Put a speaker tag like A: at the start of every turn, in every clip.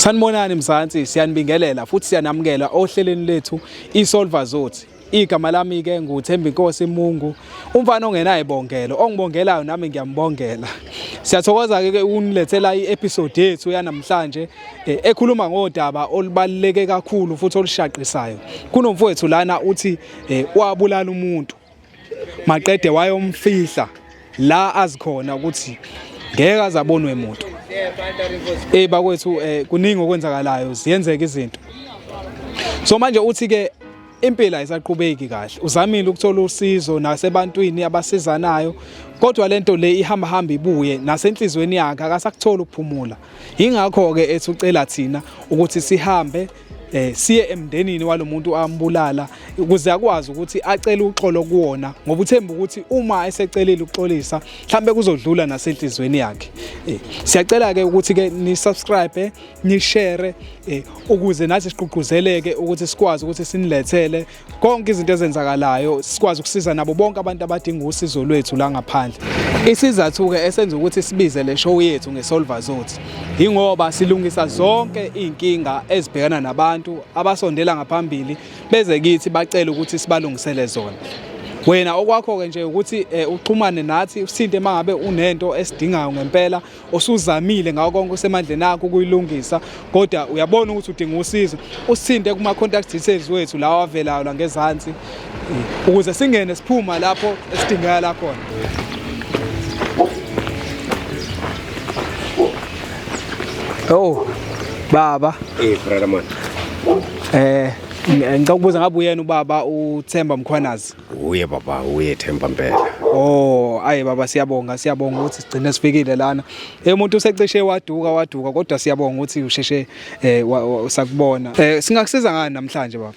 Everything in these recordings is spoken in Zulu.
A: Sanibonani Mzansi, siyanibingelela futhi siyanamukela ohlelweni lethu iSolva Zothi. Igama lami ke nguThembinkosi Mungu, umfana ongenayibongelo, ongibongelayo nami ngiyambongela. Siyathokoza ke ukunilethela i-episode yethu yanamhlanje ekhuluma ngodaba olubaluleke kakhulu futhi olushaqisayo. Kunomfowethu lana uthi wabulala umuntu maqede wayomfihla la azikhona ukuthi ngeke azabonwe muntu. Bakwethu kuningi okwenzakalayo, ziyenzeka izinto. So manje uthi ke impilo ayisaqhubeki kahle, uzamile ukuthola usizo nasebantwini abasizanayo, kodwa lento le ihamba hamba ibuye nasenhlizweni yakhe akasakuthola ukuphumula. Ingakho ke ethi ucela thina ukuthi sihambe siye emndenini walomuntu ambulala ukuze akwazi ukuthi acele uxolo kuwona, ngoba uthemba ukuthi uma esecelile ukuxolisa mhlambe kuzodlula nasenhlizweni yakhe. Siyacela ke ukuthi ke ni subscribe, ni share, ukuze nathi siqhuquzeleke ukuthi sikwazi ukuthi sinilethele konke izinto ezenzakalayo, sikwazi ukusiza nabo bonke abantu abadinga usizo lwethu la ngaphandle. Isizathu ke esenza ukuthi sibize le show yethu ngeSolva Zothi ingoba silungisa zonke izinkinga ezibhekana nabantu abasondela ngaphambili beze kithi bacela ukuthi sibalungisele zona. Wena okwakho ke nje ukuthi uxhumane nathi, usithinte mangabe unento esidingayo ngempela osuzamile ngawo konke osemandleni akho ukuyilungisa, kodwa uyabona ukuthi udinga usizo, usithinte kuma contact details wethu lawa avelayo la ngezansi ukuze singene siphuma lapho esidingeka la khona. Oh baba.
B: Brother man.
A: Ngicela ukubuza ngabe uyena ubaba uThemba Mkhwanazi?
B: Uye baba, uye Themba mpela.
A: Oh, ayi baba, siyabonga, siyabonga ukuthi sigcine sifikile lana. Umuntu usecishe waduka kodwa siyabonga ukuthi usheshe sakubona. Singakusiza ngani namhlanje baba?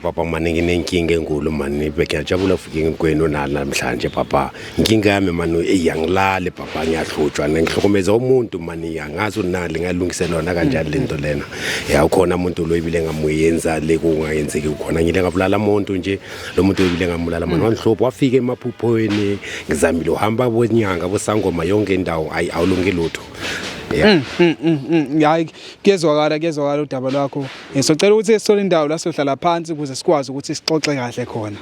B: Baba mani nginenkinga enkulu mani, ngiyajabula ufike kwenu namhlanje baba. Inkinga yami mani angilali baba, ngiyahlutshwa ngihlukumeza umuntu mani, angazi unali ngalungiselwa na kanjani lento lena. Ya ukhona umuntu lo ibile ngamuyenza le kungayenzeki, ukhona ngile ngabulala umuntu nje, lo muntu ibile ngamulala mani wanhlupha wafika emaphuphweni, ngizamile uhamba bonyanga bosangoma yonke indawo, ayi awulungi lutho.
A: Yeah. Hayi kuyezwakala udaba lwakho. Socela ukuthi sithole indawo la sohlala phansi ukuze sikwazi ukuthi sixoxe kahle khona.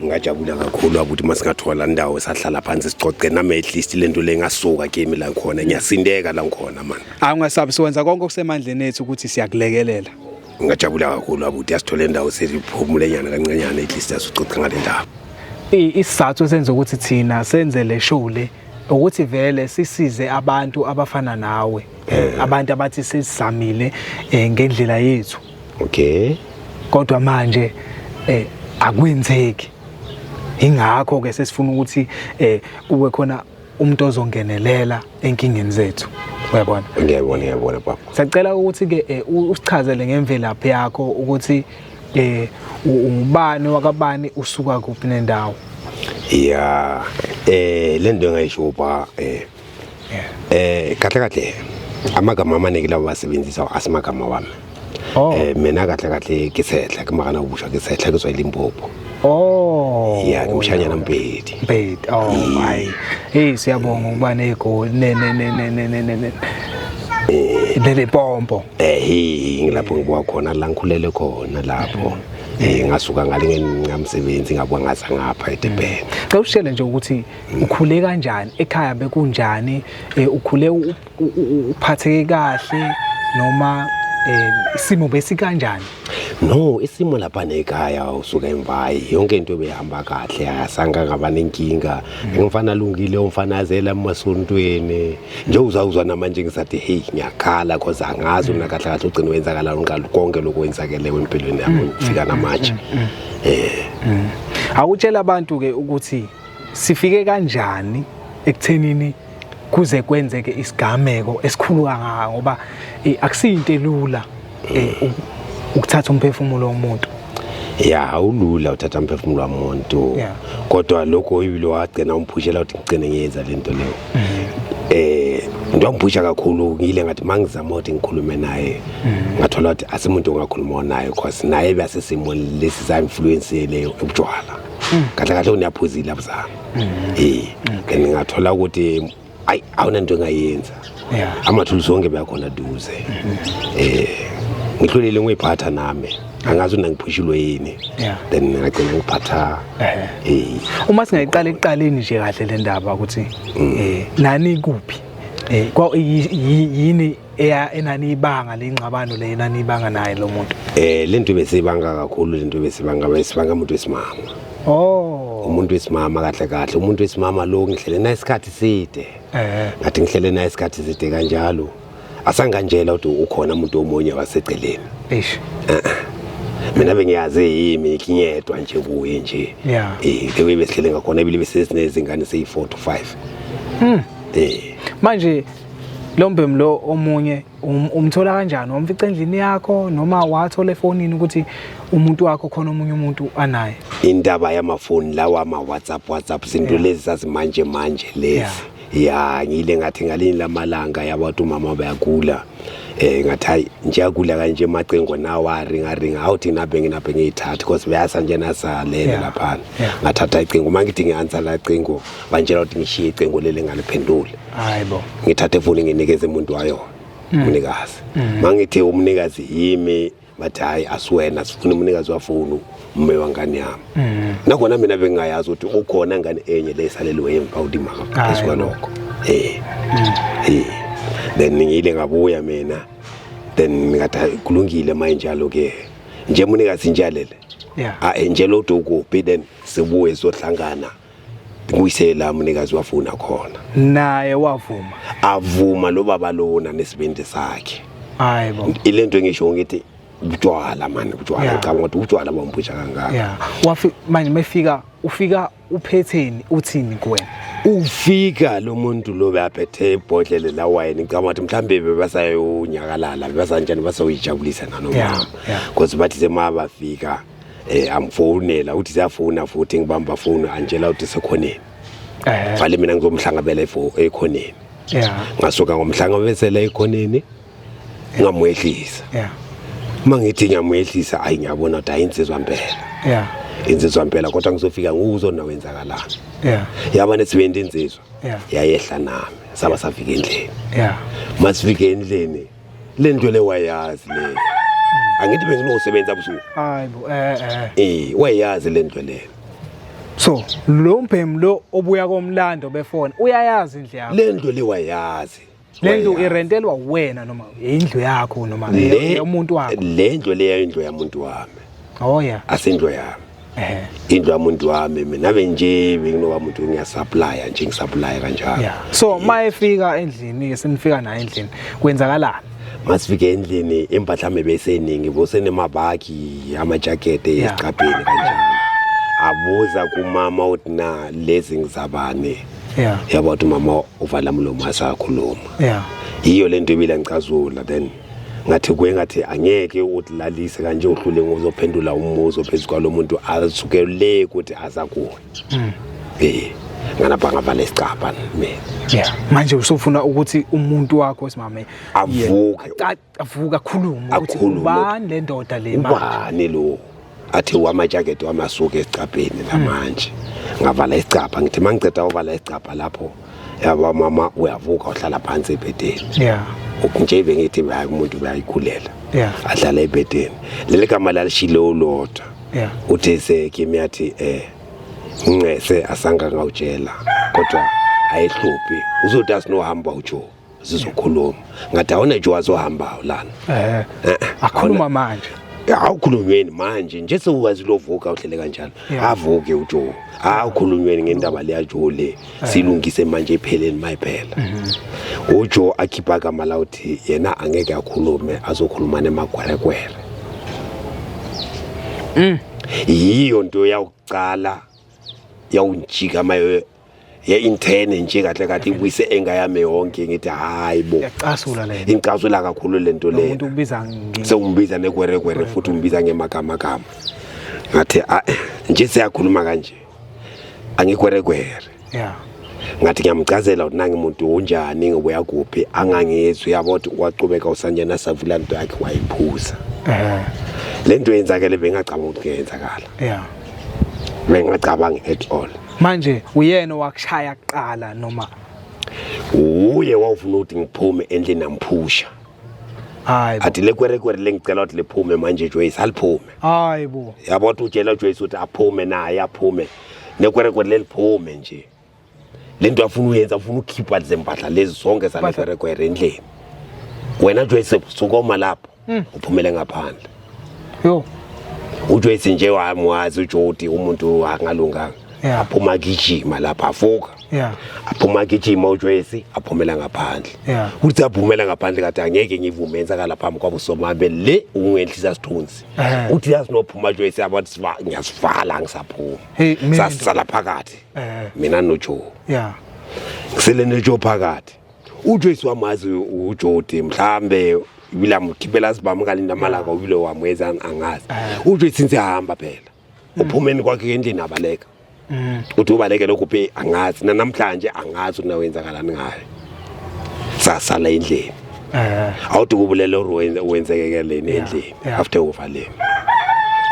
B: Ngajabula kakhulu ukuthi masingathola indawo sahlala phansi sixoxe, nami at least lento le ngasuka kimi la khona, ngiyasindeka la khona man.
A: Hayi ungasabi, siwenza konke okusemandleni ethu ukuthi siyakulekelela.
B: Ngajabula kakhulu ukuthi asithole indawo siphumule nyana kancanyana, at least asixoxe ngale ndaba.
A: Isizathu senza ukuthi thina senze le show le ukuthi vele sisize abantu abafana nawe, abantu abathi sesizamile ngendlela yethu.
B: Okay.
A: Kodwa manje akwenzeki. Ingakho ke sesifuna ukuthi kube khona umuntu ozongenelela enkingeni zethu. Uyabona?
B: Ngiyabona baba.
A: Siyacela ukuthi ke usichazele ngemvelaphi yakho ukuthi ungubani wakabani, usuka kuphi nendawo.
B: Yeah, le nto engayisho ba kahle kahle amagama amaningi lawo basebenzisa asimagama wami.
A: Oh.
B: Mina kahle kahle ke Tshehla, ke magana ubusha ke Tshehla, ke tswa Limpopo.
A: Oh.
B: Yeah, ke mshanyana Mpedi.
A: Mpedi. Oh, hayi. Hey, siyabonga ukuba negoli ne ne ne ne ne ne ne. Lelipompo.
B: Ngilapho ngibuka khona la ngikhulele khona lapho. Ngasuka ngale ngamsebenzi ngabuka ngaza ngapha eDurban.
A: Cela ushele nje ukuthi ukhule kanjani, ekhaya bekunjani, ukhule uphatheke kahle noma isimo besikanjani?
B: No, isimo lapha nekhaya usuka emvayi yonke into ebehamba kahle, asanga ngaba nenkinga. Ngifana lungile umfana azela emasontweni nje uzawuzwa namanje ngisathi hey ngiyakhala cause angazi una kahle kahle ugcina wenzakala ngalo konke lokwenzakele empilweni yami kufika namanje.
A: Awutshela abantu ke ukuthi sifike kanjani ekuthenini kuze kwenzeke isigameko esikhulu kangaka, ngoba akusiyinto elula ukuthatha umphefumulo womuntu.
B: Ya, awulula uthatha umphefumulo womuntu. Kodwa lokho ibilo wagcina umphushela ukuthi ngigcine ngiyenza lento leyo. Ngiyamphusha kakhulu, ngile ngathi mangizama ukuthi ngikhulume naye, ngathola ukuthi asimuntu ongakhuluma naye because naye bese lesi sa influence leyo ebujwala. Kahle kahle uyaphuzile abuzana. Ngingathola ukuthi ayi awunanto engayenza. Amathulusi wonke beyakhona duze. Ngihlulile ngiyiphatha nami, angazi una ngiphushilwe yini. Then ngagcina ngiphatha.
A: Uma singayiqala ekuqaleni nje kahle le ndaba ukuthi nani kuphi, kwa yini eya enani ibanga lengxabano le enani ibanga naye lo muntu?
B: Lento besibanga kakhulu, lento besibanga umuntu wesimama.
A: Oh.
B: Umuntu wesimama kahle kahle, umuntu wesimama lo ngihlele naye isikhathi side. Ngathi ngihlele naye isikhathi side kanjalo, asanganjela ukuthi ukhona umuntu omunye waseceleni.
A: Eish.
B: Mina bengiyazi yimi nginyedwa nje kuye nje. The way besihlele ngakhona ibile besesinezingane seyi 4 to 5.
A: Manje lo mbhemu lo omunye umthola kanjani? Wamfica endlini yakho noma wathola efonini ukuthi umuntu wakho khona omunye umuntu anaye?
B: Indaba yamafoni lawa ama WhatsApp izinto lezi zazimanje manje lezi. Ya, ngile ngathi ngalinye lamalanga yabantu mama bayagula. Ngathi hayi nje agula kanje macengo nawa ringa ringa awuthi nabe nginabe ngiyithatha because bayasa nje nasalele lapha. Ngathatha icingo mangithi ngianswer la cingo banjela ukuthi ngishiye icingo lele ngaliphendule.
A: Hayibo.
B: Ngithathe ifoni nginikeze umuntu wayo. Umnikazi. Mangithi umnikazi yimi bathi hayi asiwena sifuna umnikazi wafoni umme wangane yami. Nakhona mina bengingayazi ukuthi ukhona ngane enye lesaleliwe emva udima phezu kwalokho. Then ngile ngabuya mina, then ngathi kulungile manje njalo ke nje umnikazi njalele. Nje lo ukuphi then sibuye sohlangana kuyisela umnikazi wafuna khona.
A: Naye wavuma.
B: Avuma lo baba lona nesibindi sakhe.
A: Hayibo.
B: Ilento engisho ngithi ubutshwala manje, ubutshwala ngicabanga ukuthi ubutshwala bomphusha kangaka.
A: Wafi manje mefika ufika uphetheni uthini kuwena?
B: Ufika lo muntu lo beyaphethe ibhodlela la wine, ngicabanga ukuthi mhlambe bebasayonyakalala bebasanjani basoyijabulisa nanomama. Because bathi semabafika amfonela uthi siyafuna futhi ngibamba phone Angela uthi sekhoneni. Vale mina ngizomhlangabela ekhoneni. Ngasuka ngomhlangabezela ekhoneni ngamwehlisa. Mangithi ngiyamwehlisa ayi ngiyabona ukuthi ayinsizwa impela. Insizwa impela kodwa ngizofika nguzona wenzakalana. Yaba nesibindi insizwa. Yayehla nami saba safika endlini. Masifike endlini lento le wayazi le. Angithi benginosebenza busuku.
A: Hayibo
B: wayazi lento le.
A: So lo mbhemu lo obuya komlando befona uyayazi indlu yakho.
B: Lento le wayazi.
A: Lendlu irentelwa wena noma indlu yakho noma umuntu wakho?
B: Lendlu le indlu yamuntu wami.
A: Oh yeah.
B: Asindlu yami. Indlu yamuntu wami mina benje benginoba umuntu ngiyasupply nje ngisupply kanjalo.
A: So mayefika endlini senifika naye endlini kwenzakalani?
B: Masifike endlini impahla beseningi bosenemabhaki amajakete esiqapheni kanjalo. Abuza kumama uthi na lezi ngizabani. Yabo uthi mama uvala umlomo asakhuluma. Yiyo lento ibila ngicazula then ngathi kuye ngathi angeke uthi lalise kanje uhlule ngozophendula umuzo phezulu kwalomuntu asuke le ukuthi azakuwe. Nganapha ngavala isicapha mina.
A: Manje usufuna ukuthi umuntu wakho wesimame
B: avuke
A: avuka akhulume ukuthi ubani le ndoda le
B: manje. Ubani lo? Athi wamajakete wamasuka esicapheni lamanje. Ngavala isicapha ngithi mangiceda uvala isicapha lapho yaba mama uyavuka uhlala phansi ebhedeni. Nje bengithi hayi umuntu uyayikhulela. Ahlala ebhedeni. Leli gama lalishilo ulodwa. Uthe sekimi yathi ngcese asanga ngawutshela kodwa ayihluphi uzothi asinohamba uJo sizokhuluma. Ngathi awuna Joe azohamba lana.
A: Akhuluma manje.
B: Awukhulunyweni manje nje sewuwazi lovuka uhlele kanjalo. Avuke uJoe. Awukhulunyweni ngendaba leya Joe le. Silungise manje ipheleni mayiphela. uJoe akhipha igama la uthi yena angeke akhulume azokhuluma nemagwerekwere. Yiyo nto yakuqala yawunjika mayo ye intene nje kahle kahle ibuyise engayami yonke ngithi hayibo.
A: Yacasula le.
B: Incasula kakhulu lento le.
A: Umuntu ubiza
B: sewumbiza negwerekwere futhi umbiza ngemagama gama. Ngathi nje siyakhuluma kanje. Angigwerekwere. Ngathi ngiyamchazela ukuthi nangi umuntu unjani ngobuya kuphi angangizwi yabo ukuthi waqhubeka usanjena savula into yakhe wayiphuza. Lento yenzakele bengacabanga ukuthi kuyenzakala. Bengacabanga at all.
A: Manje uyena wakushaya kuqala noma?
B: Uye wawufuna ukuthi ngiphume endlini amphusha.
A: Hayi bo.
B: Athi le kwerekwere le ngicela ukuthi liphume manje Joyce aliphume.
A: Hayi bo.
B: Yabo ukuthi utshela Joyce ukuthi aphume naye aphume. Nekwerekwere leliphume nje. Lento afuna uyenza ufuna ukukhipha lezempahla lezi zonke zale kwerekwere endlini. Wena Joyce sukoma lapho uphumele ngaphandle.
A: Yo.
B: UJoyce nje wamwazi uJodi umuntu angalunganga.
A: Yeah.
B: Aphuma gijima lapha avuka.
A: Yeah.
B: Aphuma gijima uJoyce aphumela ngaphandle.
A: Yeah.
B: Uthi aphumela ngaphandle kade angeke ngivume enzakala phambi kwabo somabe le ungehlisa sithunzi.
A: Eh.
B: Uthi yazi nophuma Joyce abathi siva ngiyasivala angisaphuma.
A: Hey, mina
B: Sasala phakathi.
A: Eh.
B: Mina noJoe.
A: Yeah.
B: Ngisele noJoe phakathi. UJoyce wamazi uJodi mhlambe ibile amkhiphela sibhamu kalinda amalanga ubile wamweza angazi.
A: Eh.
B: UJoyce since ahamba phela. Uphumeni kwakhe endlini abaleka. Uthi ubaleke lokhu phe angazi namhlanje angazi ukuthi nawenzakalani ngayo. Sasala endlini.
A: Eh.
B: Awuthi kubulela wenzekeke leni
A: Yeah,
B: endlini
A: yeah.
B: after uvaleni.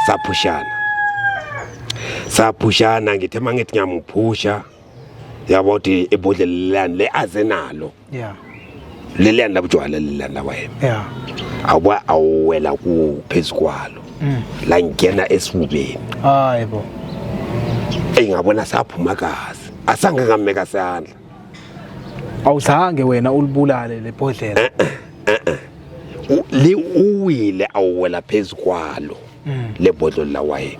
B: Saphushana. Saphushana ngithe mangithi ngiyamuphusha yabo ukuthi ibhodlela le aze nalo.
A: Yeah.
B: Leliyani labujwala leliyani lawayena.
A: Yeah.
B: Awuba awuwela ku phezukwalo. La ngena esifubeni.
A: Hayi bo.
B: Ey ngabona saphuma gazi. Asange ngameka sandla.
A: Awuzange wena ulibulale lebhodlela.
B: Le uwile awuwela phezukwalo. Lebhodlela lawayena.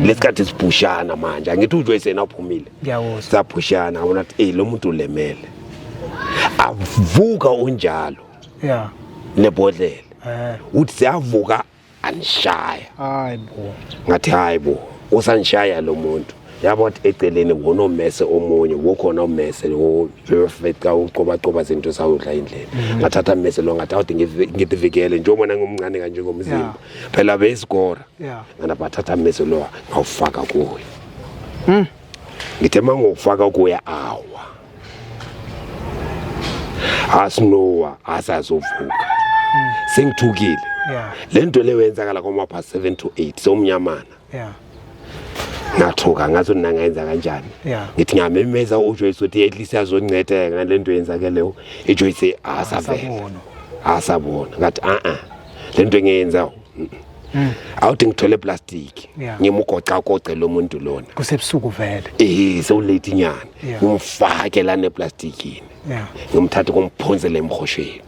B: Lesikhathi siphushana manje angithi uJoyce yena uphumile.
A: Ngiyakuzwa.
B: Saphushana ngabona ukuthi ey lo muntu ulemele. Avuka unjalo
A: Yeah.
B: lebhodlela.
A: Eh.
B: Uthi siyavuka anishaya.
A: Hayi bo.
B: Ngathi hayi bo usanishaya lo muntu. Yabo ukuthi eceleni wonomese omunye wokhona ummese lo befika ucoba coba izinto zawudla indlela. Ngathatha ummese lo ngathi awuthi ngitivikele njengoba ngumncane kanje ngomzimba. Phela beyisigora.
A: Yeah.
B: Ngana bathatha ummese lo ngawufaka kuye. Ngithe mangufaka kuye awa. Asinowa asazovuka. Sengithukile.
A: Yeah.
B: Lento le wenzakala kwama past 7 to 8 somnyamana.
A: Yeah.
B: Ngathuka ngathi mina ngayenza kanjani.
A: Yeah.
B: Ngithi ngiyamemeza uJoyce ukuthi at least azoncedeka ngale nto yenzakeleyo. IJoyce asavela.
A: Asabona.
B: Asabona. Ngathi a a lento engiyenza awuthi ngithole plastic
A: Yeah.
B: ngimugoca goce lo muntu lona.
A: Kusebusuku vele.
B: Eh sewulate nyana.
A: Yeah.
B: Ngimfake la neplastikini.
A: Yeah.
B: Ngimthathe kumphonsele emhosheni.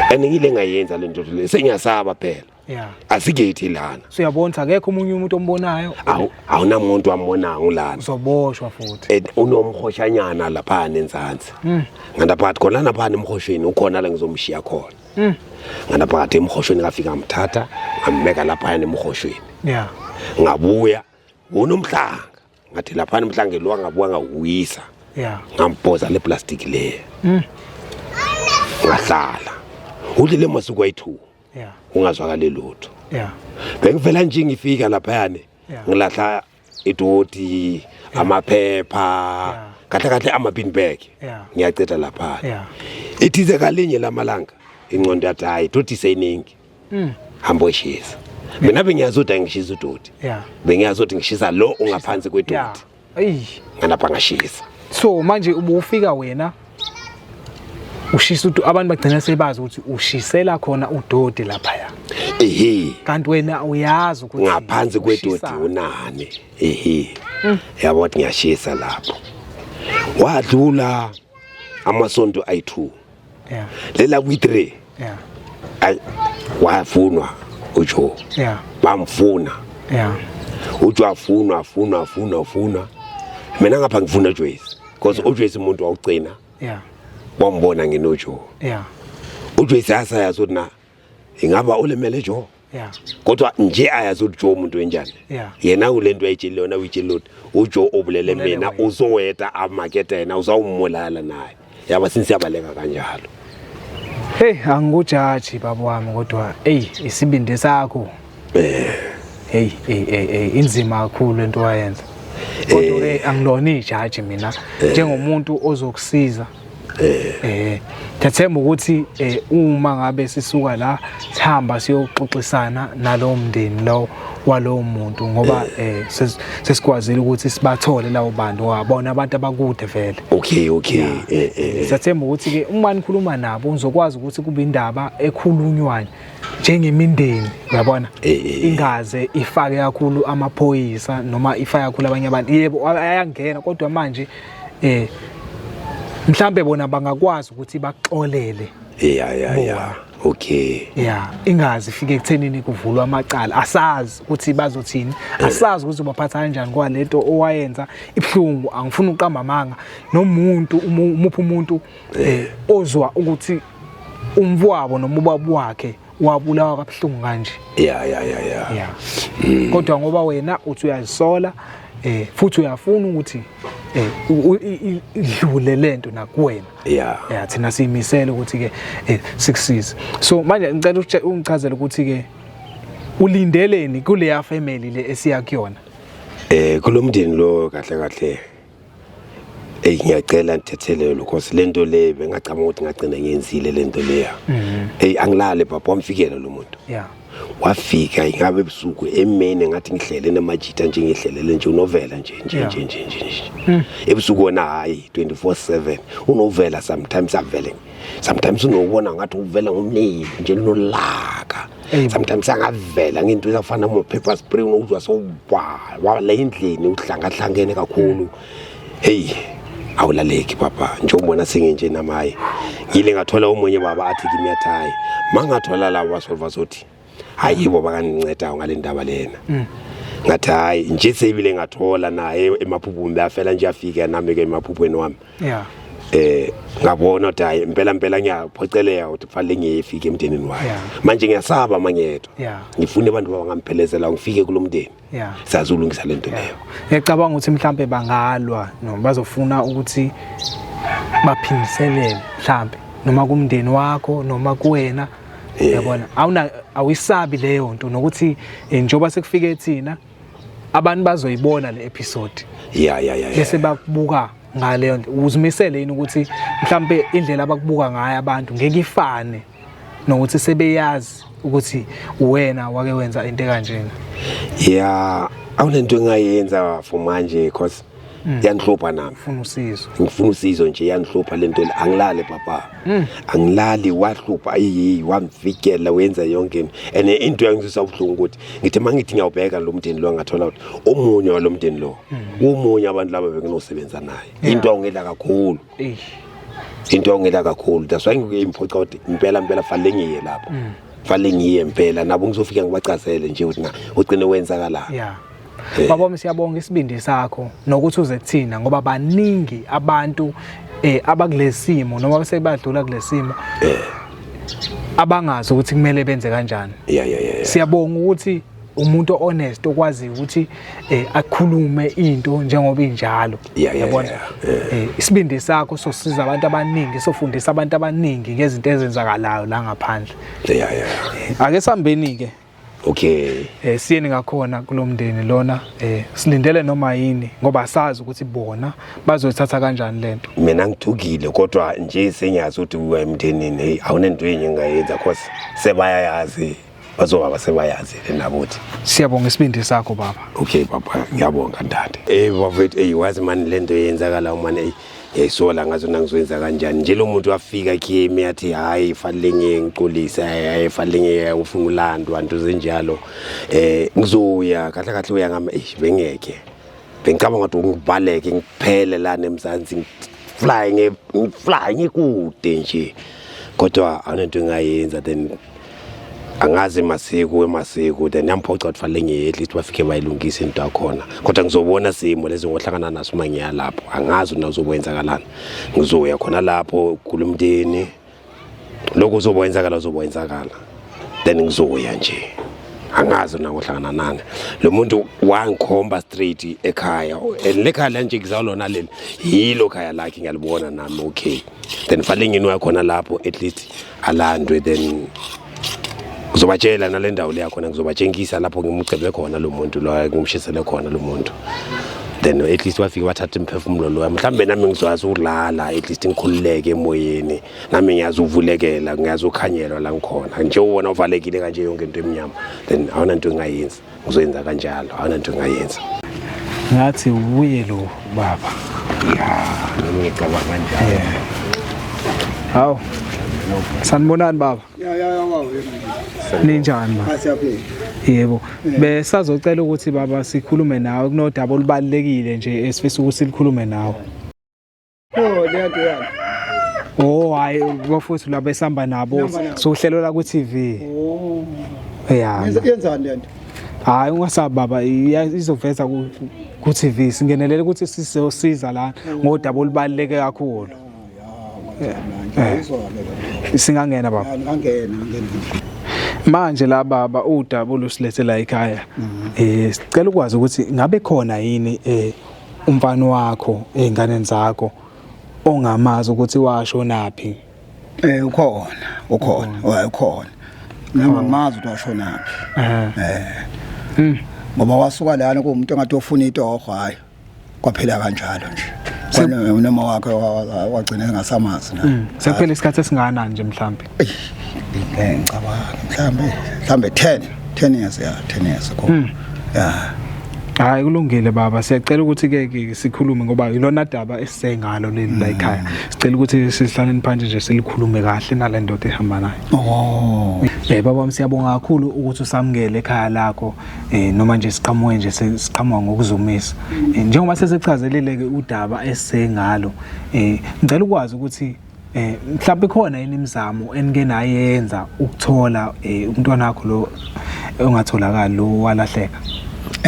B: And ngile ngayenza lento le sengiyasaba phela.
A: Yeah.
B: Asikethi lana.
A: So uyabona ukuthi akekho omunye umuntu ombonayo
B: Awu awunamuntu ambonayo lana.
A: uzoboshwa futhi.
B: And unomhoshanyana lapha nenzansi. Nganda phakathi khona lapha emhosheni ukhona la ngizomshiya khona. Nganda phakathi emhosheni ngafika ngamthatha ngambeka lapha emhosheni.
A: Yeah.
B: Ngabuya unomhlanga. Ngathi lapha emhlangeni lo ngabuya ngawuyisa.
A: Yeah.
B: Ngampoza le plastic le. Ngahlala. Udlile masuku ayi2.
A: Yeah.
B: Ungazwakali lutho.
A: Yeah.
B: Bengivela nje ngifika laphayane
A: Yeah.
B: ngilahla idoti amaphepha
A: Yeah.
B: kahle kahle ama bin bag
A: Yeah.
B: ngiyaceda lapha
A: Yeah.
B: ithize kalinye lamalanga ingqondo yathi hayi idoti seyiningi hamba oyishisa mina bengiyazi ukuthi angishisa udoti
A: Yeah.
B: bengiyazi ukuthi ngishisa lo ungaphansi
A: Yeah.
B: kwedoti
A: Ey.
B: ngalapha ngashisa
A: So manje ubufika wena ushisa abantu bagcina sebazi ukuthi ushisela khona udoti laphaya.
B: Ehe.
A: Kanti wena uyazi ukuthi
B: ngaphansi kwedoti
A: ushisa.
B: unani ehe yabo ukuthi ngiyashisa lapho wadlula amasonto ayi2
A: Yeah.
B: lela kwi3
A: Yeah.
B: ay wafunwa uJoe
A: Yeah.
B: bamfuna
A: Yeah.
B: uJoe afunwa afunwa afunwa afunwa mina ngapha ngifuna uJoyce because uJoyce umuntu wawugcina
A: Yeah.
B: wambona nginoJoe
A: Yeah.
B: uJoyce asayazi ukuthi na ingaba ulimele Joe
A: Yeah.
B: kodwa nje ayazi ukuthi Joe umuntu wenjani
A: Yeah.
B: yena kulento ayitshele yona uyitshele ukuthi uJoe obulele
A: Ubulele
B: mina
A: wena.
B: uzoweta amakethe yena uzawumulala naye yaba sinsiyabaleka kanjalo.
A: Hey, angikujaji baba wami kodwa hey isibindi sakho. Hey, hey, hey, hey inzima kakhulu lento wayenza. Kodwa ke angilona ijaji mina njengomuntu ozokusiza. Ngiyathemba ukuthi uma ngabe sisuka la sihamba siyoxoxisana nalowo mndeni lo walowo muntu ngoba sesikwazile ukuthi sibathole lawo bantu wabona abantu abakude vele.
B: Okay.
A: Siyathemba ukuthi ke uma nikhuluma nabo uzokwazi ukuthi kube indaba ekhulunywayo njengemindeni, uyabona, ingaze ifake kakhulu amaphoyisa noma ifake kakhulu abanye abantu. Yebo, ayangena, kodwa manje mhlambe bona bangakwazi ukuthi baxolele.
B: Ya, okay.
A: Ya, ingazi ifike ekuthenini kuvulwa amacala, asazi ukuthi bazothini, asazi ukuthi ubaphatha kanjani kwalento owayenza ibhlungu. Angifuni uqamba amanga nomuntu, umuphi umuntu ozwa ukuthi umfowabo noma ubaba wakhe wabulawa kabuhlungu kanje.
B: Ya ya ya ya
A: Ya, kodwa ngoba wena uthi uyazisola futhi uyafuna ukuthi idlule lento nakuwena, ya, thina siyimisele ukuthi ke sikusize. So manje ngicela ungichazele ukuthi ke ulindeleni kuleya family le esiya kuyona.
B: Kulomndeni lo, kahle kahle, ey, ngiyacela nithethelelo because lento le bengacabanga ukuthi ngagcina ngiyenzile lento leya. Ey, angilale baba, wamfikela lo muntu. Wafika ingabe ebusuku emene, ngathi ngihlele namajita nje, ngihlelele nje unovela nje nje nje nje nje nje ebusuku. Wona hayi, 24/7 unovela. Sometimes avele, sometimes unokubona ngathi uvela ngomlilo nje, lunolaka. Sometimes angavela ngento ezafana no-pepper spray, unokuzwa sowuwa wala endlini, uhlangahlangene kakhulu. Hey, awulaleki papa, njengobona senginje namaye. Ngile ngathola omunye baba athi kimi, athi hayi, mangathola labo basolva sothi hayi, yibo bakangincedayo ngale ndaba lena. Ngathi hayi nje, seyibile ngathola naye emaphuphweni, bafela nje, afika nami ke emaphuphweni wami. Ngabona ukuthi hayi, impela impela ngiyaphoceleka ukuthi kufanele ngiyefike emndenini wayo. Manje ngiyasaba mangedwa. Ngifuna abantu abangamphelezela ngifike kulo mndeni, sazulungisa lento leyo.
A: Ngiyacabanga ukuthi mhlambe bangalwa noma bazofuna ukuthi baphindiselele mhlambe noma kumndeni wakho noma kuwena, yabona. Awuna awisabi leyo nto nokuthi njengoba sekufike thina abantu bazoyibona le episode
B: ya ya ya
A: bese bakubuka ngaleyo nto, uzimisele yini ukuthi mhlambe indlela abakubuka ngayo abantu ngeke ifane nokuthi sebeyazi ukuthi wena wake wenza into ekanjena?
B: Ya, awunento engayenza for manje cause yangihlupha nami.
A: Ufuna usizo.
B: Ngifuna usizo nje, yangihlupha lento le. Angilali papa, angilali. Wahlupha ayiyi, wamfikela, wenza yonke into, and into yangizwisa ubuhlungu ukuthi ngithi mangithi ngiyawubheka lo mndeni lo, ngathola ukuthi omunye walo mndeni lo, omunye abantu laba benginosebenza naye, into awungela kakhulu. Into awungela kakhulu. That's why ngiphoca ukuthi impela impela fanele ngiye lapho, fanele ngiye impela nabo, ngizofika ngibachazele nje ukuthi na ugcine wenzakala.
A: Ya baba wami, siyabonga isibindi sakho nokuthi uze kuthina, ngoba baningi abantu abakulesimo noma sebadlula kulesimo abangazi ukuthi kumele benze kanjani.
B: ya ya ya
A: Siyabonga ukuthi umuntu honest okwazi ukuthi akhulume into njengoba injalo. Yabona, isibindi sakho sosiza abantu abaningi, sofundisa abantu abaningi ngezinto ezenzakalayo la ngaphandle.
B: ya ya
A: Ake sambeni ke.
B: Okay.
A: Siyeni ngakhona kulomndeni lona, silindele noma yini ngoba sazi ukuthi bona bazoyithatha kanjani lento.
B: Mina ngithukile, kodwa nje sengiyazi ukuthi uya emndenini, hey, awunento enye engingayenza cause sebayayazi, bazoba sebayazi le nabo ukuthi.
A: Siyabonga isibindi sakho baba.
B: Okay baba, ngiyabonga ndade. Bafethu, ey, wazi mani lento eyenzakala mani, ey, ngiyayisola ngazo nangizoyenza kanjani nje. Lo muntu wafika kimi athi hayi, fanele ngiye ngicolise, hayi, fanele ngiye, ufuna ulandwa nto zenjalo. Ngizoya kahle kahle, uya ngami, eish, bengeke bengicabanga ukuthi ngibaleke ngiphele lana eMzansi, ngifly, ngifly ngikude nje, kodwa awunento engayenza. Then angazi masiko emasiko, then yamphoca ukuthi fanele ngiye, at least bafike bayilungise into yakhona. Kodwa ngizobona simo lezi ngohlangana naso uma ngiya lapho, angazi una uzokwenzakalani. Ngizoya khona lapho kulomndeni, lokhu uzokwenzakala uzokwenzakala, then ngizoya nje, angazi na ngohlangana nani. Lo muntu wangikhomba straight ekhaya, and le khaya la nje kuzalona leli yilo khaya lakhe, ngiyalibona nami. Okay, then fanele nginoya khona lapho, at least alandwe, then ngizobatshela nale ndawo leya khona, ngizobatshengisa lapho ngimugcebe khona lo muntu lo, ngimshisele khona lo muntu. Then at least wafike wathatha imphefumulo loya, mhlawumbe nami ngizwazi ukulala, at least ngikhululeke emoyeni, nami ngiyazi uvulekela, ngiyazi ukhanyelwa la ngikhona. Nje ubona uvalekile kanje yonke into emnyama, then awunanto engayenzi, ngizoyenza kanjalo, awunanto engayenza.
A: Ngathi ubuye lo baba.
B: Ya, nami ngicabanga kanjalo.
A: Hawu. Sanibonani baba.
C: Ya ya ya baba.
A: Ninjani baba?
C: Siyaphila.
A: Yebo. Besazocela ukuthi baba sikhulume nawe kunodaba olubalekile nje esifisa ukuthi sikhulume nawe.
C: Oh, le nto yami.
A: Oh hayi, bafuthi laba esihamba nabo sohlelo la ku TV.
C: Oh.
A: Yeah.
C: Yenzani le nto?
A: Hayi ungasabi baba, izoveza ku TV, singenelele ukuthi sizosiza la ngodaba olubaluleke kakhulu. Singangena baba?
C: Ngangena, ngangena.
A: Manje la baba, udaba olusilethe la ekhaya. Sicela ukwazi ukuthi ngabe khona yini umfana wakho einganeni zakho ongamazi ukuthi washonaphi?
C: Ukhona, ukhona, oh ukhona. Nami angimazi ukuthi washonaphi. Ngoba wasuka lana kuwumuntu engathi ofuna itoho, hayi. Kwaphela kanjalo nje. Noma wakhe wagcina engasamazi na.
A: Sekuphela isikhathi esingakanani nje mhlambe?
C: Ngeke ngicabanga, mhlambe 10 years, ya, 10 years ago. Ya.
A: Hayi kulungile baba, siyacela ukuthi ke sikhulume ngoba ilona daba esisengalo leli la ekhaya. Sicela ukuthi sihlaleni phansi nje silikhulume kahle nale ndoda ehamba nayo.
C: Oh.
A: Baba wami, siyabonga kakhulu ukuthi usamukele ekhaya lakho, noma nje siqhamuke nje siqhamuka ngokuzumisa. Njengoba sesichazelile ke udaba esisengalo, ngicela ukwazi ukuthi mhlawumbe khona yini imizamo enike nayenza ukuthola umntwana wakho lo ongatholakali, lo walahleka?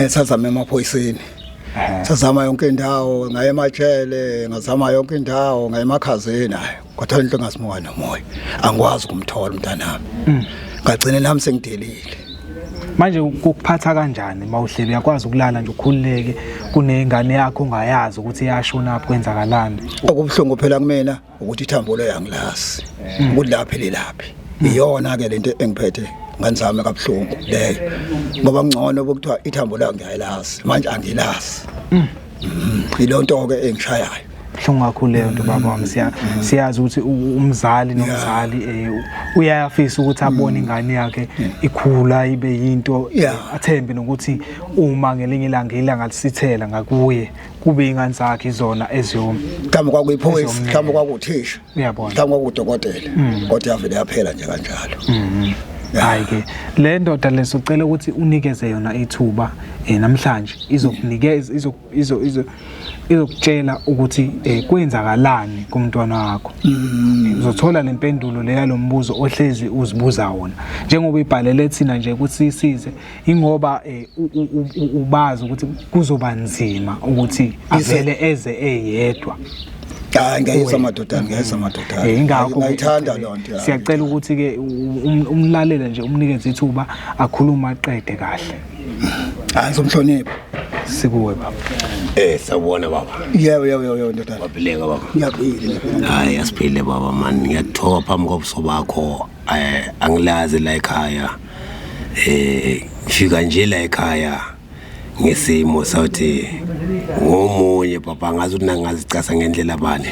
C: Sazama emaphoyiseni. Sazama yonke indawo, ngaye emajele, ngazama yonke indawo, ngaye emakhazeni, hayi. Kodwa into engasimuka nomoya. Angikwazi ukumthola umntanami. Ngagcina nami sengidelile.
A: Manje kukuphatha kanjani mawuhleli, uyakwazi ukulala nje ukhululeke kunengane yakho ongayazi ukuthi iyashona kwenzakalani?
C: Okubuhlungu phela kumina ukuthi ithambo lo yangilazi. Ukuthi laphi lelaphi. Iyona ke lento engiphethe nganizame kabuhlungu leyo. Ngoba ngcono ukuthiwa ithambo la ngiyayilazi, manje angilazi. Ilonto ke engishayayo.
A: Buhlungu kakhulu leyo nto baba wami, siyazi ukuthi umzali nomzali uyafisa ukuthi abone ingane yakhe ikhula ibe yinto, athembe nokuthi uma ngelinye ilanga ilanga lisithela ngakuye kube ingane zakhe izona eziyomi.
C: Mhlawumbe kwakuyiphoyisa, mhlawumbe kwakuthisha,
A: Uyabona.
C: mhlawumbe kwakudokotela, kodwa yavele yaphela nje kanjalo.
A: Hayi ke le ndoda lesocela ukuthi unikeze yona ithuba namhlanje, izokunikeza izo izo izo izokutshela ukuthi kwenzakalani kumntwana wakho. Uzothola lempendulo leya lombuzo ohlezi uzibuza wona, njengoba ibhalele thina nje ukuthi sisize, ingoba ubazi ukuthi kuzoba nzima ukuthi avele eze eyedwa.
C: Hayi ngiyayizwa madodana, ngiyayizwa madodana.
A: Ingakho
C: ngayithanda lo nto.
A: Siyacela ukuthi ke umlalele nje, umnikeze ithuba akhuluma aqede kahle.
C: Hayi ngizomhlonipha.
A: Sikuwe baba.
B: Sawubona baba.
C: Yebo yebo yebo ndodana.
B: Waphileka baba.
C: Ngiyaphila, ngiyaphila.
B: Hayi asiphile baba man, ngiyathoba phambi kobuso bakho. Angilazi la ekhaya. Ngifika nje la ekhaya ngesimo sawuthi ngomunye baba, ngazi ukuthi nangazicasa ngendlela bani.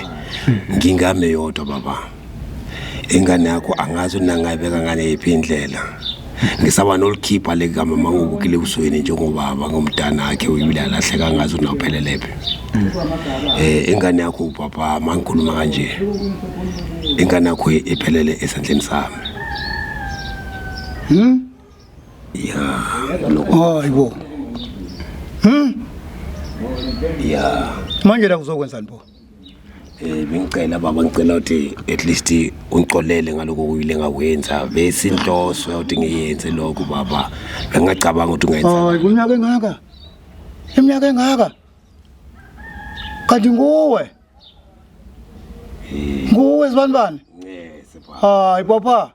B: Ngingame yodwa baba. Ingane yakho angazi ukuthi nangayibeka ngane yiphi indlela. Ngisaba nolikhipha le kamama ngobukile ebusweni njengobaba ngomntana wakhe uyibile alahleka, ngazi ukuthi nawuphelele phi. Ingane yakho baba, mangikhuluma kanje, ingane yakho iphelele esandleni sami. Ya, lokho.
C: Hayibo.
B: Ya.
C: Manje la kuzokwenzani bo?
B: Bengicela baba, ngicela ukuthi at least ungixolele ngaloko kuyile ngakwenza, bese inhloso yokuthi ngiyenze lokho baba, bengacabanga ukuthi ungayenza.
C: Hayi kunyaka engaka. Iminyaka engaka. Kanti nguwe? Nguwe sibanibani?
B: Yes baba.
C: Hayi papa.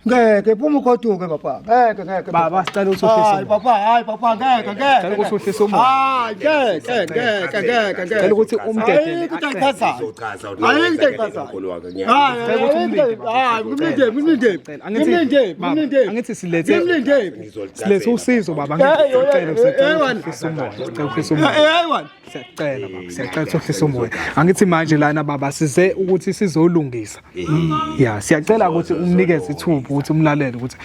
C: Ngeke phuma ugoduke papa. Ngeke ngeke.
A: Baba, sicela ukuthi uhlise
C: Hayi
A: umoya.
C: papa, hayi papa ngeke ngeke.
A: Sicela ukuthi uhlise umoya.
C: Hayi ngeke ngeke ngeke ngeke.
A: Sicela ukuthi umdedele
C: Ayikho into
A: aqede.
C: ayichazayo.
B: Uzochaza
C: Ayikho into ayichazayo.
B: mkhulu wakhe.
C: Hayi,
A: Sicela ukuthi umlinde, baba.
C: hayi, ngimlinde, ngimlinde.
A: Angithi-
C: Ngimlinde,
A: baba,
C: ngimlinde.
A: angithi silethe-
C: Ngimlinde.
A: Silethe usizo baba,
C: Hey,
A: angithi siyacela
C: hey,
A: siyacela
C: hey,
A: ukuthi uhlise umoya. Sicela uhlise umoya.
C: Hey wena.
A: Siyacela baba, siyacela ukuthi uhlise umoya. Angithi manje lana baba size ukuthi sizolungisa. Ya, siyacela ukuthi umnikeze ithuba ukuthi umlalele ukuthi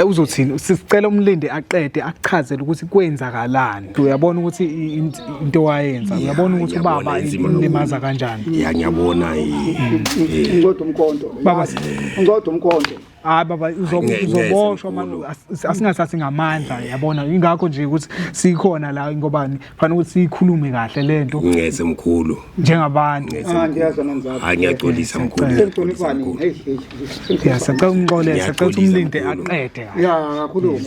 A: uzothini. Sicela umlinde aqede akuchazele ukuthi kwenzakalani. Uyabona ukuthi into wayenza, uyabona ukuthi
B: ngiyabona,
A: ubaba
B: inzima
A: imlimaza kanjani.
B: Ya ngiyabona
C: Ngicela umkhonto.
A: Baba,
C: Ngicela umkhonto.
A: Hayi baba uzoboshwa
B: mkhulu.
A: manje asingathathi ngamandla yabona ingakho nje ukuthi sikhona la ngobani fanele ukuthi siyikhulume kahle lento
B: ngeze mkhulu.
A: njengabantu.
C: Ah ngiyazwa nanzapho.
B: Hayi ngiyaxolisa mkhulu.
C: Sengihloniphani.
B: Mkhulu.
C: Hey hey.
A: Ya sicela umxolele, sicela ukuthi
B: Ngiyaxolisa,
A: umlinde
B: mkhulu.
A: aqede kahle.
C: Ya kakhulu.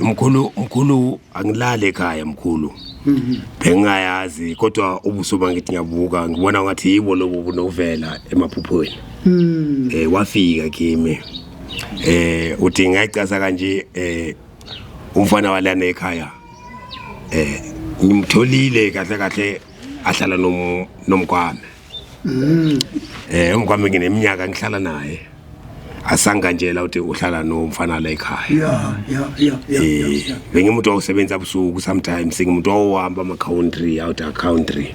B: Mkhulu mkhulu angilale ekhaya mkhulu. Bengingayazi kodwa ubuso bangithi ngiyabuka ngibona ngathi yibo lobu bunovela emaphuphweni. Wafika kimi. Uthi ngayicaza kanje umfana walana ekhaya. Ngimtholile kahle kahle ahlala nomkwame. Umkwame ngineminyaka ngihlala naye. Asanga nje la uthi uhlala nomfana la ekhaya.
C: Ya ya ya ya.
B: Bengimuntu owusebenza busuku sometimes ngimuntu owuhamba ama country out of country.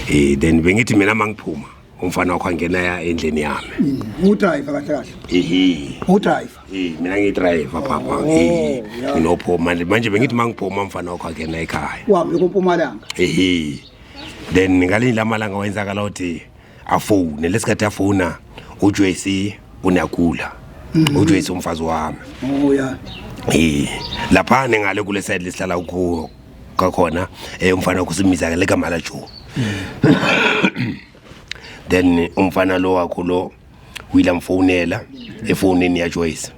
B: Then bengithi mina mangiphuma umfana wakho angena ya endlini yami.
C: Udriver kahle kahle.
B: Ehe.
C: Udriver.
B: Mina ngidriver papa. Nginophuma manje bengithi mangiphuma umfana wakho angena ekhaya.
C: Wami kuMpumalanga.
B: Ehe. Then ngalinye lamalanga wenzakala uthi afone lesikhathi afona uJoyce unagula. uJoyce umfazi wami.
C: Oh ya.
B: Lapha ngale kule side lesihlala kuwo kakhona umfana kusimiza ke legama la Joe. Then umfana lo wakho lo William fonela efonini ya Joyce.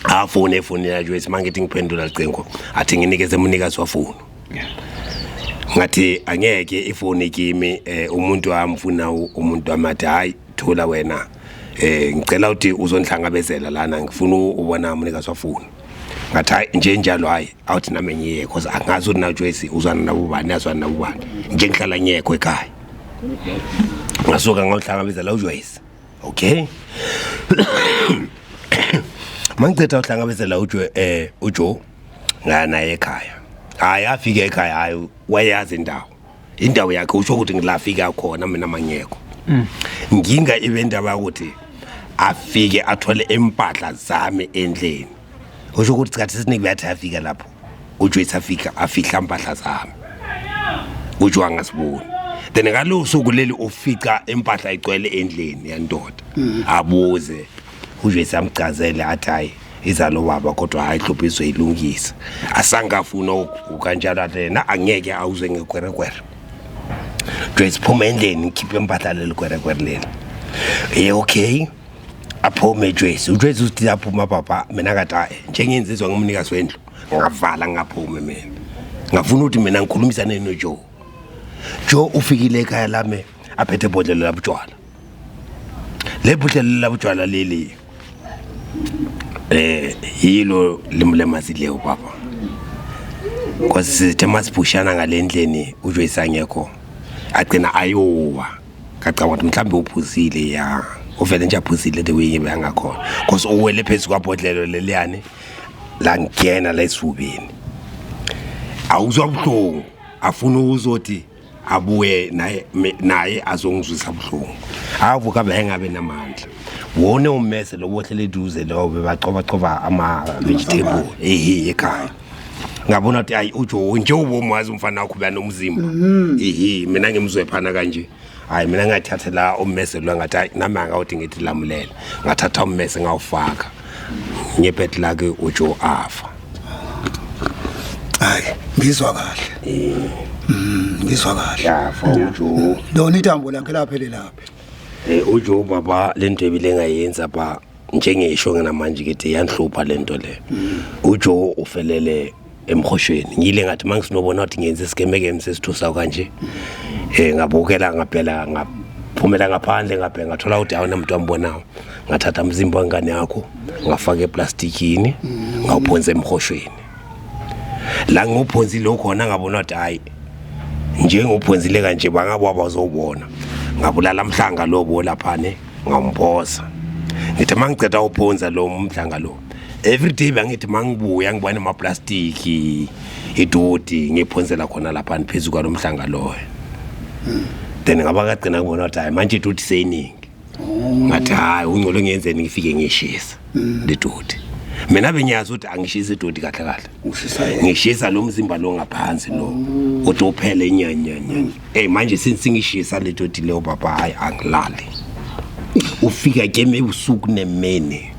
B: Afone efonini ya Joyce mangithi ngiphendula licingo athi nginikeze umnikazi wafoni. Ngathi angeke ifoni kimi umuntu amfuna umuntu amathi hayi thola wena ngicela ukuthi uzonhlangabezela lana ngifuna ubona umnikazi wafoni. Ngathi hayi nje njalo hayi awuthi nami ngiye because angazi ukuthi na Joyce uzwana nabo bani azwana nabo bani nje ngihlala ngiyekho ekhaya. Ngasuka ngawuhlangabezela uJoyce. Okay. Mangiceda uhlangabezela uJoe uJoe ngaya naye ekhaya. Hayi afike ekhaya hayi wayazi indawo. Indawo yakhe usho ukuthi ngilafika khona mina mangekho. Nginga ibe indaba ukuthi afike athole impahla zami endlini. Usho ukuthi isikhathi esiningi bayathi afika lapho. uJoyce afika afihla impahla zami. uJoe angasiboni. Then ngalo suku leli ufica impahla igcwele endlini yandoda. Abuze uJoyce amchazele athi hayi izalo baba kodwa hayi hlupho izoyilungisa. Asangafuna ukanjalo athi na angeke awuze ngekwerekwere. Joyce phuma endlini ngikhiphe impahla leli kwerekwere leli. Okay. Aphume Joyce. uJoyce uthi aphuma papa mina ngathi hayi njengenzizwa ngumnikazi wendlu ngavala ngaphume mina. Ngafuna ukuthi mina ngikhulumisane noJoe. Joe ufikile ekhaya lami aphethe ibhodlela labutshwala. Le bhodlela labutshwala leli yilo limlemazileyo papa. Because sithe masiphushana ngalendleni uJoyce angekho agcina ayowa. Ngacabanga ukuthi mhlambe uphuzile ya. Uvele nje aphuzile the way ngibe ngakhona. Because uwele phezu kwabhodlelo leliyani langena la esifubeni. Awuzwa buhlungu afuna uzothi abuye naye azongizwisa buhlungu. Avuka bengabe namandla. Wone ummese lo bohlele eduze lo bebacoba coba ama vegetable ekhaya. Ngabona ukuthi hayi uJoe nje ubomazi umfana wakho uba nomzimba. Mina ngimzwe phana kanje. Hayi mina ngathatha la ummese lo ngathi hayi nami angawuthi ngithi lamulela. Ngathatha ummese ngawufaka. Ngebed lakhe uJoe afa.
C: Hayi ngizwa kahle. Ngizwa kahle.
B: Yafa uJoe.
C: Lona ithambo lakhe laphele laphi.
B: uJoe baba lento ebile ngayenza ba njengesho nginamanje ngithi yanhlupha lento le. uJoe ufelele emkhoshweni. Ngile ngathi mangisinobona ukuthi ngenze isigemeke sesithusa kanje. Ngabukela ngaphela ngaphumela ngaphandle ngabheka ngathola ukuthi awunamuntu ambonayo. Ngathatha umzimba wengane yakho, ngafaka eplastikini, ngawuphonsa emhoshweni. La ngiwuphonsile khona, ngabona ukuthi hayi, njengophonsile kanje bangabo abazobona. Ngabulala mhlanga lobo laphane, ngamphosa. Ngithi mangiceda uphonsa lo mhlanga lo, every day bangithi mangibuya ngibona amaplastiki, idoti, ngiphonsela khona lapha phezu kwalo mhlanga loyo. Then ngaba kagcina ngibona ukuthi hayi, manje idoti seyiningi. Ngathi hayi, ungcono ngiyenzeni, ngifike ngishisa le doti. Mina bengiyazi ukuthi angishisi idoti kahle kahle.
C: Ushisa yena.
B: Ngishisa lo mzimba lo ngaphansi lo, uthi uphele inyanyanya. Hey, manje since ngishisa le doti leyo baba, hayi, angilali. Ufika kimi ebusuku nemini,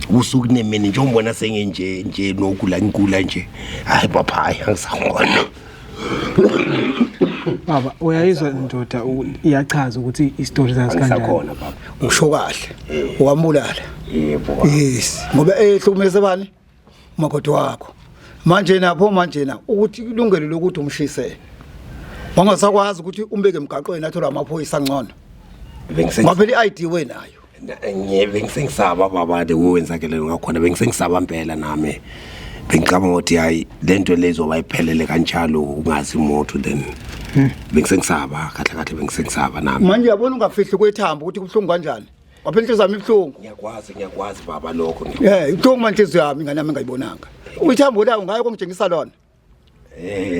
B: usuku nemini, njengoba senginje nje nokula, ngigula nje. Hayi baba, hayi, angisakhona.
A: Baba, uyayizwa ndoda, iyachaza ukuthi isitori sasikanjani.
B: Angisakhona baba.
C: Usho kahle, wambulala.
B: Yebo baba.
C: Yes, ngoba ehlukumeze bani? Umakoti wakho. Manje napho manje na ukuthi ilungelo lokuthi umshise, wangasakwazi ukuthi umbeke emgaqweni athola amaphoyisa angcono? Ngoba phela i-ID wenayo.
B: Bengisengisaba baba, le wenzakele ngakhona bengisengisaba impela. Nami bengicabanga ukuthi hayi, lento lezoba iphelele kanjalo, ungazi umuntu. Then bengisengisaba kahle kahle, bengisengisaba nami.
C: Manje uyabona, ungafihli kwethambo ukuthi kubuhlungu kanjani. Ngoba inhliziyo yami ibuhlungu.
B: Ngiyakwazi, ngiyakwazi baba lokho.
C: Ibuhlungu manje inhliziyo yami, ingane yami engayibonanga. Uyithambo layo ngayo kongitshengisa lona.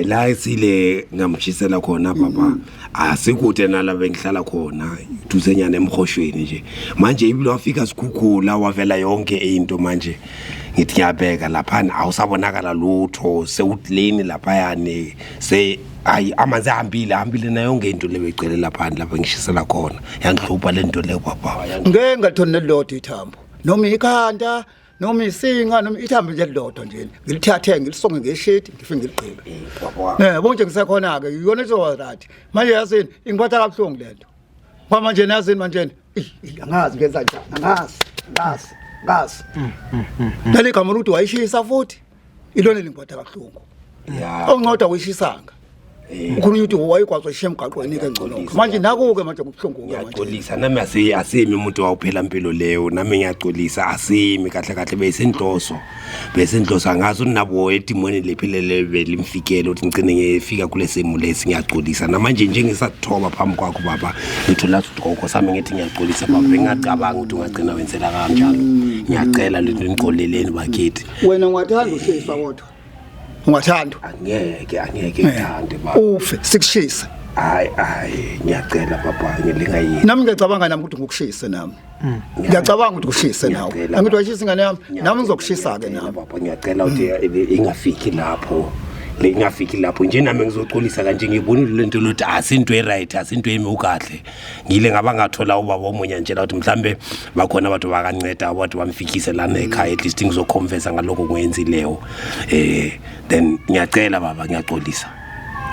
B: La esile ngamshisela khona baba, asikude nala bengihlala khona, duzenyana emhoshweni nje. Manje ibilo wafika sikhukhula, wavela yonke into. Manje ngithi ngiyabheka laphana, awusabonakala lutho, sewuclean laphayani. Se hayi, amanzi ahambile, ahambile nayo yonke into lebegcwele laphana lapha ngishisela khona. Yangihlupha le nto leyo baba.
C: Ngeke ngalitholi nelilodwa ithambo, noma ikhanda, noma isinqa, noma ithambo nje elilodwa nje, ngilithathe ngilisonge ngeshidi, ngifike ngiligqibe.
B: Baba.
C: Bonke ngisekhona ke, iyona izoba right. Manje yazini, ingiphatha kabuhlungu lento. Ngoba manje yazini manje, ih, ih, angazi ngenza njani, angazi, angazi, angazi. Leli gama lokuthi wayishisa futhi ilona lingiphatha kabuhlungu. Oncoda uyishisanga. Ukhulunywa ukuthi wayigwazo ishiya emgaqweni ke, ngcono. Manje naku-ke manje kubuhlungu-ke manje.
B: Ngiyaxolisa nami, asimi umuntu wawuphela impilo leyo. Nami ngiyaxolisa, asimi kahle kahle, beyisenhloso, beyisenhloso. Angazi ukuthi nabo edimoni lephilele belimfikele ukuthi ngigcine ngifika kule simo lesi. Ngiyaxolisa namanje nje, ngisathoba phambi kwakho baba, ngithola sigqoko sami, ngithi ngiyaxolisa baba. Bengingacabanga ukuthi ungagcina wenzela kanjalo. Ngiyacela lento, nixoleleni bakithi.
C: Wena ungathanda ushiswa kodwa? Ungathanda?
B: Angeke, angeke ngithande baba.
C: Ufe sikushise.
B: Hayi, hayi, ngiyacela baba, ngilingayini.
C: Nami ngiyacabanga nami ukuthi ngikushise, nami ngiyacabanga ukuthi kushise nawe.
B: Ngiyacela.
C: Angithi wayishisa ingane yami, nami ngizokushisa-ke nami.
B: Baba, ngiyacela ukuthi ingafiki lapho le, ingafiki lapho nje. Nami ngizoxolisa kanje, ngibonile le nto lokuthi asinto e-right, asinto emi ukahle. Ngile ngaba ngathola ubaba omunye antshela ukuthi mhlambe bakhona abantu bakanceda, abantu bamfikise lana ekhaya, at least ngizoconfessa ngalokho kwenzileyo. Then ngiyacela baba, ngiyaxolisa,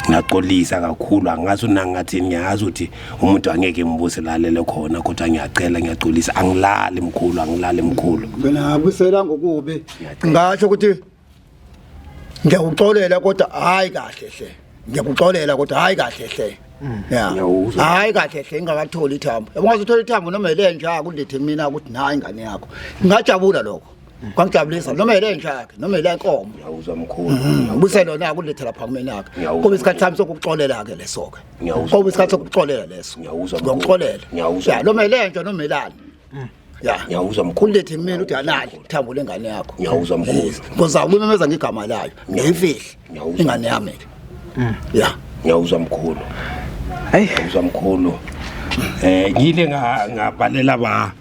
B: ngiyaxolisa kakhulu. Angazi unangathini, ngiyazi ukuthi umuntu angeke ngibuse lalele khona, kodwa ngiyacela, ngiyaxolisa. Angilali mkhulu, angilali mkhulu.
C: Mina busela ngokubi, ngasho ukuthi ngiyakuxolela, kodwa hayi kahle hle. Ngiyakuxolela, kodwa hayi kahle hle ya.
B: Ngiyawuzwa.
C: Hayi kahle hle, ingakatholi ithambo. Yabo, ungazuthola ithambo noma ilenja, kulethe mina ukuthi nayi ingane yakho, ngingajabula lokho, kwangijabulisa, noma ilenja ke, noma ilenkomo.
B: Ngiyawuzwa mkhulu.
C: Ubuse lona kulethe lapha kumina ke.
B: Ngiyawuzwa.
C: Kube isikhathi sami sokuxolela ke leso ke.
B: Ngiyawuzwa.
C: Kube isikhathi sokuxolela leso.
B: Ngiyawuzwa, mkhulu.
C: Ngiyakuxolela.
B: Ngiyawuzwa.
C: Ya, noma ilenja noma ilani ya.
B: Ngiyawuzwa mkhulu.
C: Kulethe kumina ukuthi anali ithambo lengane yakho.
B: Ngiyawuzwa, mkhulu.
C: Yes. Ngoba ukuyimemeza ngegama layo, ngiyifihli
B: Ngiyawuzwa.
C: ingane yami ke ya.
B: Ngiyawuzwa mkhulu.
A: Hayi.
B: Ngiyawuzwa mkhulu. Ngile ngabhalela ba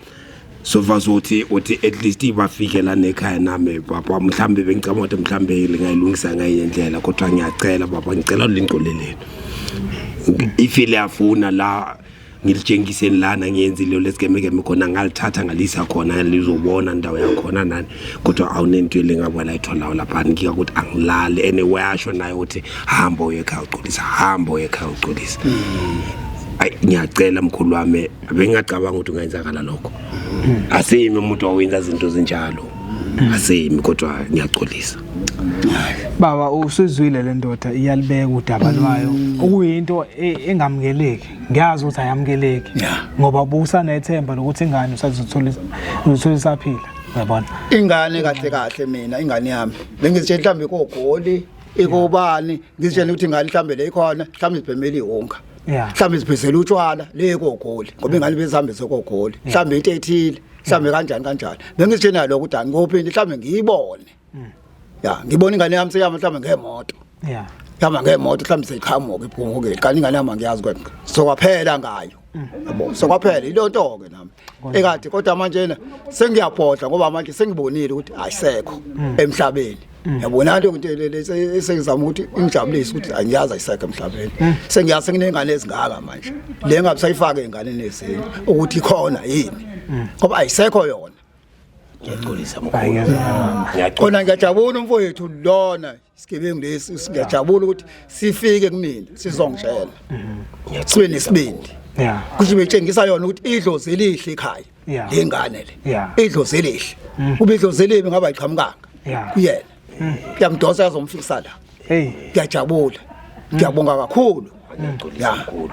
B: sofa sothi uthi at least bafike la nekhaya nami baba. Mhlambe bengicabanga ukuthi mhlambe lingayilungisa ngenye indlela, kodwa ngiyacela baba, ngicela lingixoleleni. If liyafuna la ngilitshengiseni lana ngiyenzile lesigemekeme khona, ngalithatha ngalisa khona, lizobona indawo yakhona nani, kodwa awunento elingabona itholayo lapha. Ngika ukuthi angilali ene wayasho naye ukuthi hamba uye ekhaya uxolisa, hamba uye ekhaya uxolisa. Ayi, ngiyacela mkhulu wami, bengingacabanga ukuthi kungenzakala lokho. Asimi umuntu owenza izinto ezinjalo. Asemi kodwa ngiyaxolisa.
A: Baba usizwile le ndoda iyalibeka udaba lwayo okuyinto engamukeleki. Ngiyazi ukuthi ayamukeleki ngoba ubusanethemba lokuthi ingane usazothola uzothola isaphila. Uyabona?
C: Ingane kahle kahle mina ingane yami bengizitshela mhlambe kogoli ikobani ngizitshela ukuthi ingane mhlambe le ikhona mhlambe ibhemela ihunga mhlambe isiphezela utshwala le kogoli ngoba ingane bezihambe sekogoli mhlambe into ethile mhlambe kanjani kanjani bengizitshela lokho ukuthi angikophinde mhlambe ngiyibone ya ngibona ingane yami seyama mhlambe ngemoto
A: yeah
C: yama ngemoto mhlambe seyiqhamuka iphumukile kanti ingane yami angiyazi kwena sokwaphela ngayo yabo sokwaphela ilonto ke nami ekade kodwa manje na sengiyabhodla ngoba manje sengibonile ukuthi ayisekho emhlabeni yabona into into le esengizama ukuthi ingijabulise ukuthi angiyazi ayisekho emhlabeni sengiyazi senginengane ezingaka manje le ngabe sayifake enganeni ezinye ukuthi ikhona yini ngoba ayisekho yona.
B: Ngiyaxolisa
A: Hayi,
B: mkhulu.
A: ngiyazwa.
C: Khona ngiyajabula umfowethu lona isigebengu lesi ngiyajabula ukuthi sifike kumina sizongitshela. Sibe nesibindi.
A: Yeah.
C: Kusho betshengisa yona ukuthi idlozi elihle ekhaya.
A: Yeah.
C: Lengane le.
A: Yeah.
C: Idlozi elihle. Kube idlozi elibi ngaba ayiqhamukanga.
A: Yeah.
C: Kuyena. Kuyamdonsa yazomfikisa la.
A: Hey.
C: Ngiyajabula. Ngiyabonga kakhulu.
B: Ngiyaxolisa mkhulu.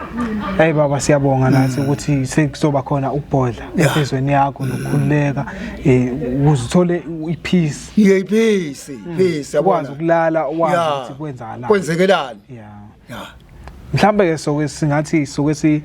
A: Hey baba siyabonga nathi ukuthi sekuzoba khona ukubhodla
C: Yeah.
A: enhlizweni yakho nokukhululeka eh ukuze uthole ipeace
C: Yeah, peace, peace
A: ukwazi
C: yabona.
A: ukulala wazi
C: Yeah.
A: ukuthi kwenzakalani.
C: Kwenzekelani?
A: Yeah.
C: Yeah.
A: Mhlambe ke soke singathi soke si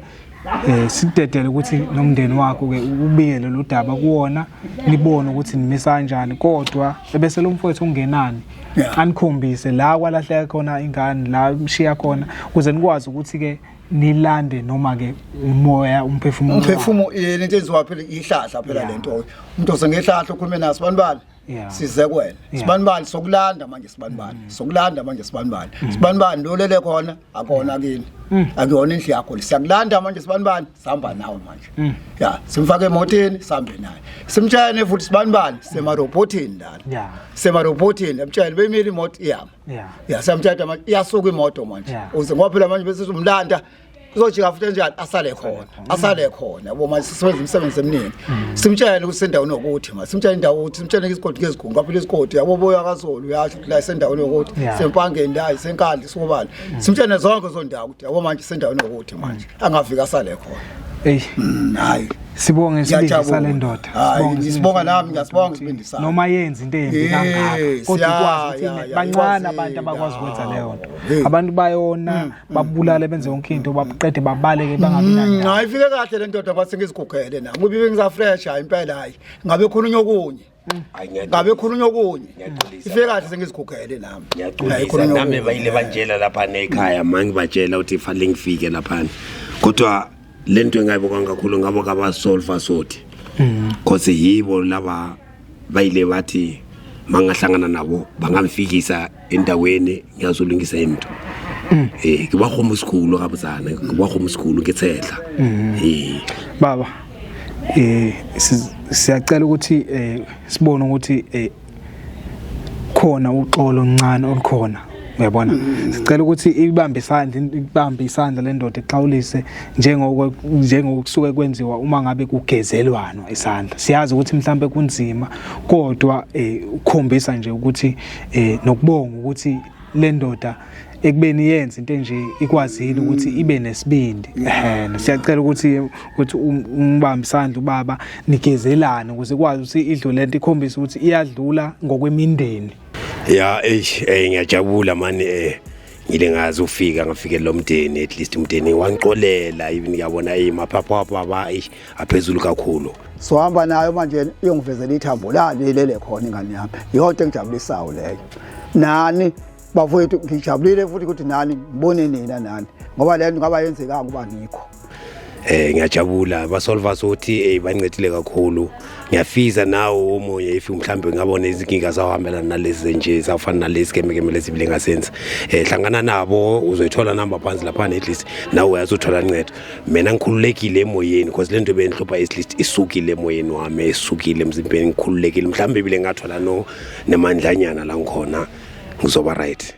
A: eh sidedele ukuthi nomndeni wakho ke ubike lolu daba kuwona nibone ukuthi nimisa kanjani kodwa ebese lo mfowethu ungenani
C: Yeah.
A: anikhombise la kwalahleka khona ingane la imshiya khona ukuze nikwazi ukuthi ke nilande noma ke umoya umphefumulo wakhe.
C: Umphefumulo yena into enziwa phela ihlahla phela
A: Yeah.
C: lento. Umuntu osengehlahla ukhulume naso banibani?
A: Yeah.
C: Size kuwena.
A: Yeah.
C: Sibanibani sokulanda manje sibanibani. Sokulanda manje sibanibani. Sibanibani lo lele khona akona kini. Akuyona indlu yakho le. Siyakulanda manje sibanibani sihamba nawe manje. Ya, simfake emotini sihambe naye. Simtshele futhi sibanibani semarobotini lana.
A: Yeah.
C: Semarobotini emtshele bemile imoto iyama.
A: Yeah.
C: Ya siyamthatha manje iyasuka imoto manje.
A: Yeah.
C: Uze ngoba phela manje bese umlanda kuzojika futhi enjani asale khona asale khona yabo manje sisebenza imisebenzi eminingi simtshele ukuthi sendaweni yokuthi manje simtshele indawo ukuthi simtshele isigodi ngezigungu ngoba phela isigodi yabo boya kaZulu uyasho ukuthi la isendaweni yokuthi
A: Yeah.
C: sempangeni la isenkandla isukubani simtshele zonke zondawo ukuthi yabo manje isendaweni yokuthi manje angafika asale khona
A: Hey
C: hayi
A: sibonge isibindi
C: Ngiyajabula.
A: sale ndoda.
C: Hayi,
A: Sibonge isibindi
C: ngisibonga
A: sale
C: nami,
A: ndoda
C: ngiyasibonga
A: ukuthi
C: isibindi sami.
A: Noma yenza into embi
C: Yes,
A: kangaka kodwa
C: ya,
A: ikwazi
C: ya,
A: ukuthi
C: ya,
A: bancane
C: ikwazile.
A: abantu abakwazi ukwenza leyo nto.
C: Hey.
A: Abantu bayona babulale benze yonke into baqede babaleke bangabi nandaba.
C: Hayi ifike kahle le ndoda kwase ngizigugele nami. Kubi bengisa-fresh hayi impela hayi. Ngabe khulunywa okunye.
B: Hayi, ngiyaxolisa.
C: Ngabe khulunywa okunye.
B: Ngiyaxolisa.
C: Ifike kahle sengizigugele nami. Hayi,
B: Ngiyaxolisa
C: khulunywa
B: nami
C: okunye.
B: bayile banjela lapha nekhaya mangibatshela ukuthi fanele ngifike laphana kodwa lento engayibonga kakhulu ngabo kabasolva sothi cause yibo laba bayile bathi mangahlangana nabo bangamfikisa endaweni ngiyazolungisa into eh ke ba kgomo sikhulu ga botsana ke ba kgomo sikhulu ke tshehla eh
A: Baba eh siyacela ukuthi sibone ukuthi khona uxolo oluncane olukhona uyabona sicela ukuthi ibambe isandla ibambe isandla le ndoda ixawulise njengoko njengokusuke kwenziwa uma ngabe kugezelwana isandla siyazi ukuthi mhlambe kunzima kodwa ukukhombisa nje ukuthi nokubonga ukuthi le ndoda ekubeni yenze into enje ikwazile ukuthi ibe nesibindi ehhe siyacela ukuthi umbambe isandla ubaba nigezelane ukuze ikwazi ukuthi idlule lento ikhombise ukuthi iyadlula ngokwemindeni.
B: Ya eish ngiyajabula mani ngile ngazi ufika ngafikela lo mndeni at least umndeni wangixolela even ngiyabona maphaphu baba eish aphezulu kakhulu.
C: Sohamba nayo manje iyongivezela ithambo la lelele khona ingane yami. Yonke engijabulisayo leyo. Nani bafowethu ngijabulile futhi ukuthi nani ngibone nina nani ngoba le nto ngaba yenzekanga kuba ngikho.
B: Ngiyajabula basolva sothi bancedile kakhulu. Ngiyafisa nawo omunye if mhlambe ngabona izinkinga zawuhambelana nalezi nje zawufana nalezi kemikeme lezi bile ngasenza. Hlangana nabo uzoyithola number phansi lapha at least nawe uyazothola uncedo. Mina ngikhululekile emoyeni because le nto bengihlupha at least isukile emoyeni wami, isukile emzimbeni, ngikhululekile. Mhlambe bile ngathola no nemandlanyana la ngikhona ngizoba right.